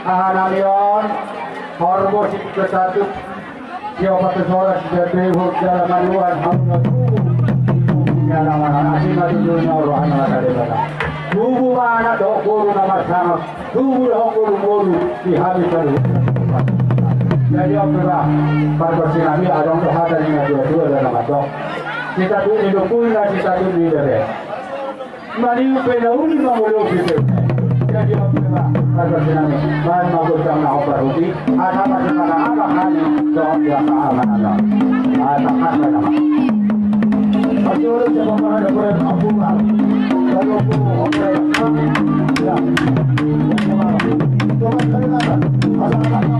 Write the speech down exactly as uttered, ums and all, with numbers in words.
Aha nami on, horbo si Petatut, si opat soras, si jatui hok jala manuan, hau na tubu. Ia nama nana, asi ma tubu na roha na kade bala. Tubu ma anak dohot boru na marsangap, tubu dohot boru boru, di hami saluhut. Jadi on pe ba, pargonsi nami adong do hata ni na tua tua dalam adong. Kita tu ni dokul na kita tu ni bebe. Mani upe na uli mangolopi pe. Jadi on pe ba, pargonsi nami. Baen ma godang na hombar uti. Asa pasupanan apa kami. Dohot di apa aman aman. Asa kata nama. Pasti uli siapa mana ada boleh mampu lah. Lalu aku hombar. Ya. Cuma sekali kata. Asa kata nama.